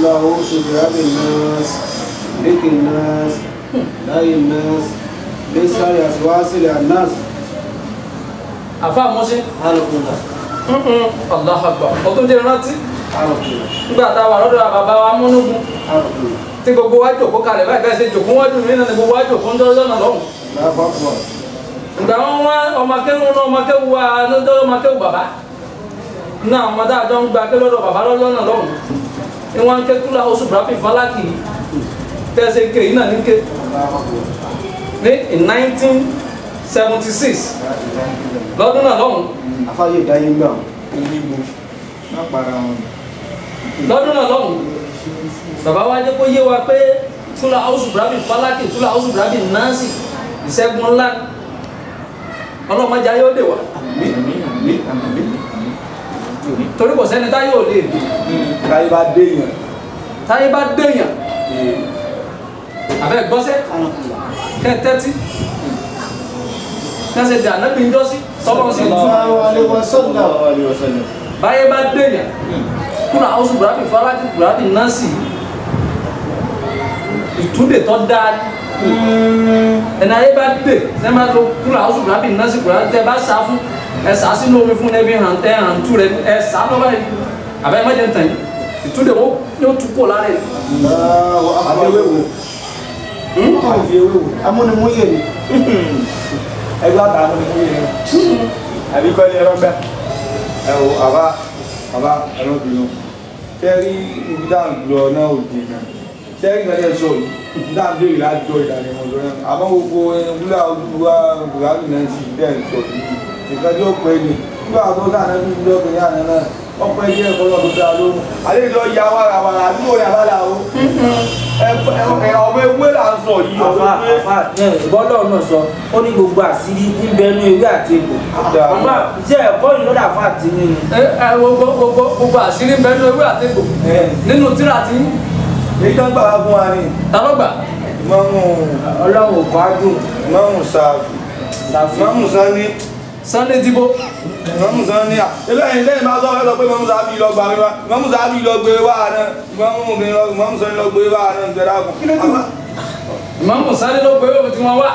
أعوذ برب الناس ملك الناس إله الناس من شر وسواس الناس. Àfa Mọ́sí. Allahu Akbar. Ó tún jẹ́ rántí. Nígbà tá a wà lọ́dọ̀ bàbá wa múnúgun. Tí gbogbo wa jòkó kalẹ̀ báyìí bẹ́ẹ̀ ṣe jòkó wájú mi náà ni gbogbo wa jòkó ń tọ́jú lọ́nà lọ́hùn. Ìgbà wọn wá ọmọ akéwù náà ọmọ akéwù wa lọ́dọ̀ ọmọ akéwù bàbá. Náà ọmọ tá a jọ ń gba aké lọ́dọ̀ bàbá lọ́nà lọ́hùn. Ní wọ́n ń ké kúlà oṣù bùrápì fálákì tẹ́sẹ̀ ké yìí náà ní ké. Ní 1976 lọ́dún náà lọ́hùn. Afáyé ìdáyé ń gbà wọn. Lọ́dún náà lọ́hùn. Bàbá wa jẹ́ kó yé wa pé kúlà oṣù bùrápì fálákì kúlà oṣù bùrápì náàsì ìṣẹ́gun ńlá ọlọ́mọdé ayé ó dè wá. Torí kò sẹ́ni táyé ò lè dè. Táyé bá déyàn. Táyé bá déyàn. Àbẹ́ gbọ́sẹ́ kẹ́ tẹ́tí. Kẹ́sẹ̀ dà náà bí ń jọ́sí tọ́lọ́ sí. Báyé bá déyàn. Kúrò àwọn oṣù bùrábì fálákì bùrábì náàsì. Ìtúndè tó dáa. Ẹni ayé bá dè sẹ́ máa lo kúrò àwọn oṣù bùrábì náàsì kúrò tẹ́ bá sá fún. Ẹ sá sínú omi fún ẹbí hàn tẹ hàn tú rẹ ẹ sá lọ́ba yìí àbẹ ẹ má jẹ ntàn yìí ìtúndé wo yóò tú kó lára yìí. Amúnimúyè ni. Ẹgbẹ́ àtà amúnimúyè ni. Àbí kọ́ ni ẹ̀rọ bẹ́ẹ̀. Ẹ wo àbá àbá ẹ̀rọ bìnú. Tẹ́rí ibi tá à ń lọ náà ò dì náà. Tẹ́rí nǹkan tẹ́ sọ yìí ibi tá à ń béèrè láti jọ ìdàgbẹ́ mọ̀ lọ́nà. Àmọ́ gbogbo wúlà olúwa Buhari náà sì bẹ́ẹ̀ sọ yìí. Nǹkan tí ó pẹ́ ni nígbà tó dáná bí ìjọ kìnìún àná náà ọpẹ́ ilé ẹ̀kọ́ náà tó dáa lóhùn àlejò ya wàràwàrà àdúgbò rẹ̀ àbálà o ọmọ ewé là ń sọ yìí ọmọ ewé. Àfà bọ́lọ̀ náà sọ ó ní gbogbo àṣírí ń bẹ nú ewé àti egbò. Àfà iṣẹ́ ẹ̀kọ́ yìí lọ́dà àfà àti nínú. Gbogbo àṣírí ń bẹ nú ewé àti egbò nínú tíra tí. Èyí tó ń gbà wá fún wa ni. Ta ló gbà? Ìmáàmù Ọlọ́run ò kọ́ ájú. Ìmáàmù Ṣáfì. Ìmáàmù Sani. Sunday Dìbò. Ìmáàmù Sani à eléyìí lẹ́yìn máa sọ ẹ lọ pé Ìmáàmù Ṣáfì lọ gbà mí wá Ìmáàmù Ṣáfì lọ gbé wá náà Ìmáàmù Sani lọ gbé wá náà gbẹdá kù. Ìmáàmù Sani ló gbé wá tí wọ́n wá.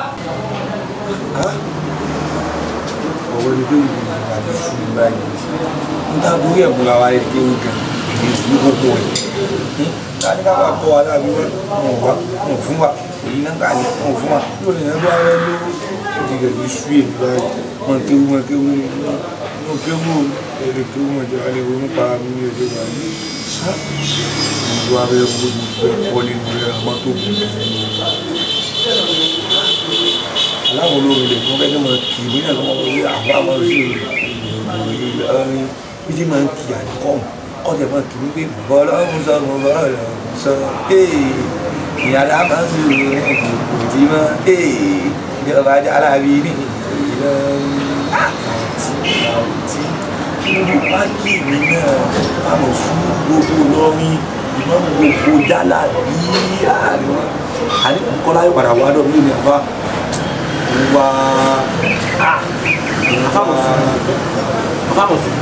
Ọwọ́ ni pé ìlú àti sùn báyìí ń ta borí ẹ̀bùn làwa rẹ̀ kéwù gan èyí ìlú gbogbo rẹ̀ láti ká wà kọ́ wa láàbí wọn wá wọn fún wa èyí náà kà ní wọn fún wa yóò lè nàgbà rẹ lówó ti rẹ̀ ní sú èmi báyìí wọn kéwú wọn kéwú wọn kéwú èrè kéwú wọn jẹ́ alẹ́ ronú pa mi ní ọjọ́ ìgbà yìí ìlú abẹ́ gbogbo bẹ́ẹ̀ kọ́ nínú rẹ̀ àmọ́ tó kù aláwọ̀ olórin lè fún bẹ́ẹ̀ mọ̀ kì í náà lọ́wọ́ wí àwọn àmọ́ sí ìròyìn bí tí máa ń kì àdìkọ́ kọ́tẹ̀ máa kì í pé bọ́lá ń sọ bọ́lá ń sọ ìyàrá máa ń sọ kò tí mọ́ ìjọba alábi ní ìjọba àti kí ló bá kí èmi náà fáwọn fún gbogbo lọ́rin ìmọ̀ gbogbo jálá bí àríwá àní kọ́lá yóò padà wá dọ̀ mí ní àbá wá àfàmọ̀sùn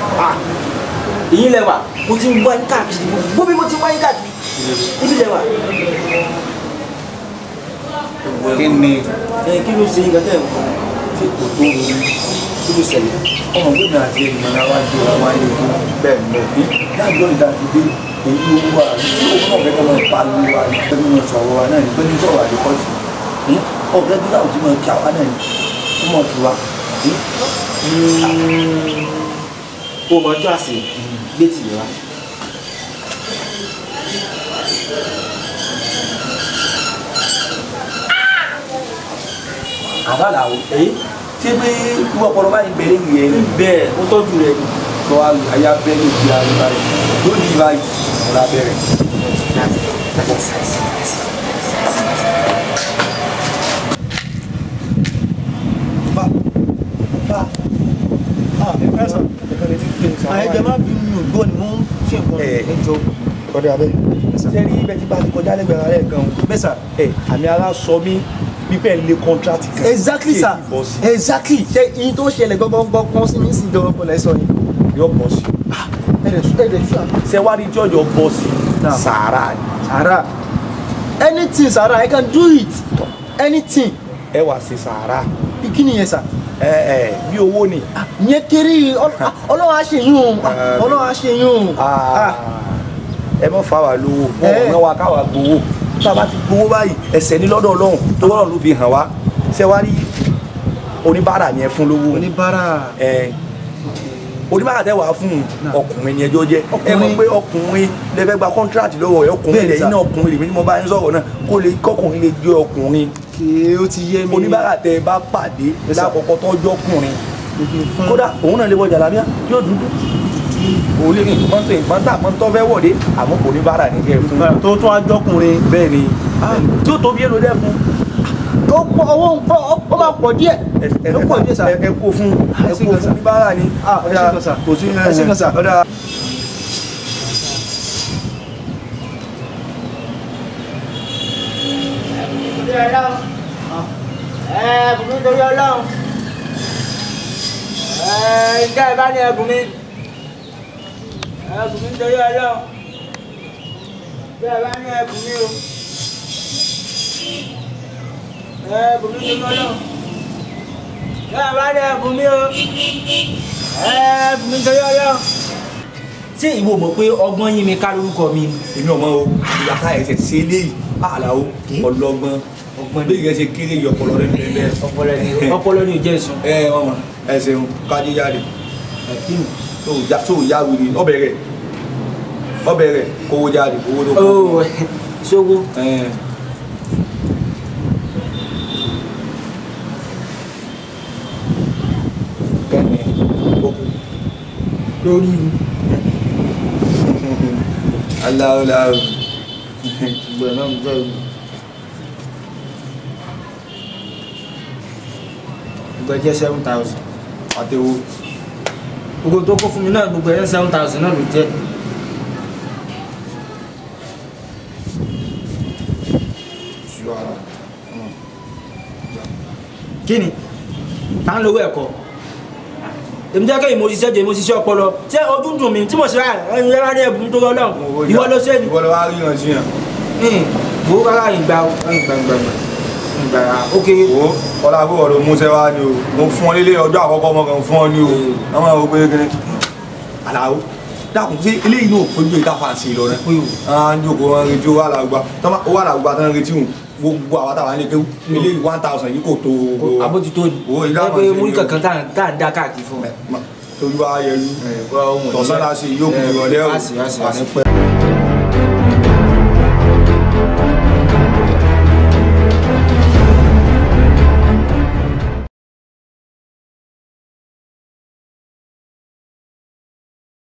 èyí lẹ́wà mo ti ń wá yín káàkiri gbogbo bí mo ti ń wá yín káàkiri níbi lẹ́wà. Kí ni kí ló ṣe yín gàtẹ́ ẹ̀kọ́ ṣé kò tó ní kí ló ṣẹlẹ̀. Ọmọ gómìnà àti ènìyàn náà wá jọ wá ní ojú bẹ́ẹ̀ bẹ́ẹ̀ láàjọ ìdá ti dé èyí owó wa tí owó náà fẹ́ kọ́ máa pariwo wa ní pẹ́ẹ́nu máa sọ̀rọ̀ wa náà ní pẹ́ẹ́nu sọ̀rọ̀ àdékọ́sì ọ̀gá bí láwùjọ máa kí àwa náà ní ó mọ̀ kí wa. Kó o mọ ọjọ́ àsè gbé tìlẹ̀ wa. Àbálà o ṣé pé irú ọpọlọ báyìí bẹ̀rẹ̀ yẹn ni. Bẹ́ẹ̀ ó tọ́jú rẹ̀ ni. Kọ́ àyà bẹ́ẹ̀ ló di àrùn báyìí lónìí báyìí ọ̀la bẹ̀rẹ̀. Ẹjọ má bí mi ò gbọ́ ni mo ń ṣe nǹkan ẹjọ. Ọdẹ abẹ sẹ́rí ibẹ̀ tí bá ti kọjá lẹ́gbẹ̀ẹ́ ara rẹ̀ gan-an. Bẹ́ẹ̀ sà. Àmì ara sọ mí pípẹ́ ń lé kọ́ńtrátì kan. Exactly sir, exactly. Ṣé iye tó ṣẹlẹ̀ gbọ́ngbọ́n kan sí mi sì jọ ọpọlọ ẹ sọ yìí. Yóò bọ̀ sí. Ṣé wá rí tí ọjọ́ bọ́ sí sàárà ni. Sàárà anything sàárà I can do it anything. Ẹ wá sí sàárà. Kí ni yẹn sà? Ẹ bí owó ni. Yẹn kéré Ọlọ́run á ṣe yún Ọlọ́run á ṣe yún. Ẹ mọ̀ fà wá lówó wọn ò ná wa káwa gbowó tá a bá ti gbowó báyìí ẹsẹ̀ ní lọ́dọ̀ Ọlọ́run tó Ọlọ́run ló fi hàn wá. Ṣé wá rí oníbàárà yẹn fún lówó. Oníbàárà. Oníbàárà tẹ́ wàá fún ọkùnrin ni ẹjọ́ jẹ́. Ẹ mọ̀ pé ọkùnrin lè fẹ́ gba kọ́ńtíráàtì lọ́wọ́ ẹ̀ ọkùnrin lẹ̀ iná ọkùnrin lèmi ni mo bá ń sọ̀rọ̀ náà kó lè kọ́kùnrin lè jẹ́ ọkùnrin. Ó ti yé mi. Oníbàárà tẹ́ bá pàdé lákọ̀ọ́kọ́ tọ́jú ọkùnrin kódà òun náà lè wọ jàlámíà yóò dúdú òun lè rìn mọ́tò ìpọ́ntà mọ́tò fẹ́ wọ̀dé àmọ́ oníbàárà ní kẹ́ fún. Tó tún ajọ́kùnrin. Bẹ́ẹ̀ ni tí ó tóbi èlò dẹ́ fún. Ó pọ̀ owó ń pọ̀ ó máa pọ̀ díẹ̀. Ó pọ̀ díẹ̀ sà. Ẹ kó fún ẹ kó fún oníbàárà ni. Kò sí ẹ ṣé kan sà. Ẹ̀bùn mi torí Ọlọ́run. Ìjà ìbá ní ẹ̀bùn mi. Ẹ̀bùn mi torí Ọlọ́run. Ìjà ìbá ní ẹ̀bùn mi o. Ẹ̀bùn mi torí Ọlọ́run. Ìjà ìbá ní ẹ̀bùn mi o. Ẹ̀bùn mi torí Ọlọ́run. Ṣé ìwọ mọ̀ pé ọgbọ́n yín mi ká lórúkọ mi? Èmi ọmọ o, ìyá ká ẹsẹ̀ ṣe eléyìí, àlàó, ọlọ́gbọ́n. Ọgbọ́n bí ìrẹsì kéré yọ ọpọlọ rẹ bẹ́ẹ̀. Ọpọlọ ni ò jẹ́ sùn. Ẹ ọmọ ẹ ṣeun kájí jáde. Tó yá wiri ọbẹ̀ rẹ̀ ọbẹ̀ rẹ̀ kówó jáde owó tó kó. Ṣogo. Kẹ́ni ó kú. Lórí mi. Aláwo láwo. Gbọ̀n náà ń jẹ́ ìlú. Gbogbo ẹ jẹ́ 7,000. Àtẹ̀wò. Gbogbo tó kó fún mi náà gbogbo ẹ jẹ́ 7,000 náà ló jẹ́. Kí ni? Ta ń lówó ẹ̀kọ́? Èmi jẹ́ kí mo ṣiṣẹ́ jẹ́ mo ṣiṣẹ́ ọpọlọ. Ṣé ojú dùn mí tí mo ṣe rà ẹni rárá ní ẹ̀bùn tó lọ́lọ́run? Ìwọ ló ṣe ni. Ìwọ ló wá rí ìrántí yàn. Wo rárá ìgbà ìgbà ìgbà ó kéré. Wo ọlá àbúrò ló múṣẹ́ wá ni o. Mo fún ọ lélẹ̀ ọjọ́ àkọ́kọ́ ọmọ kan fún ọ ni o. Wọ́n máa wọ pé kí ni. Àlàó dákun sí eléyìí náà péjú ìta fàǹsì lọ rẹ. À ń jókòó wọn retí owó àlàgbà owó àlàgbà tán retí òun gbogbo àwọn táwa ní kéwú eléyìí 1,000 yìí kò tó. Àbójútó ni ẹ pé múrí kankan tá à ń dá káàkiri fún ọ. Torí wàá yẹlu tọ̀sán la ṣe yóò kù ìrọ̀lẹ́ o.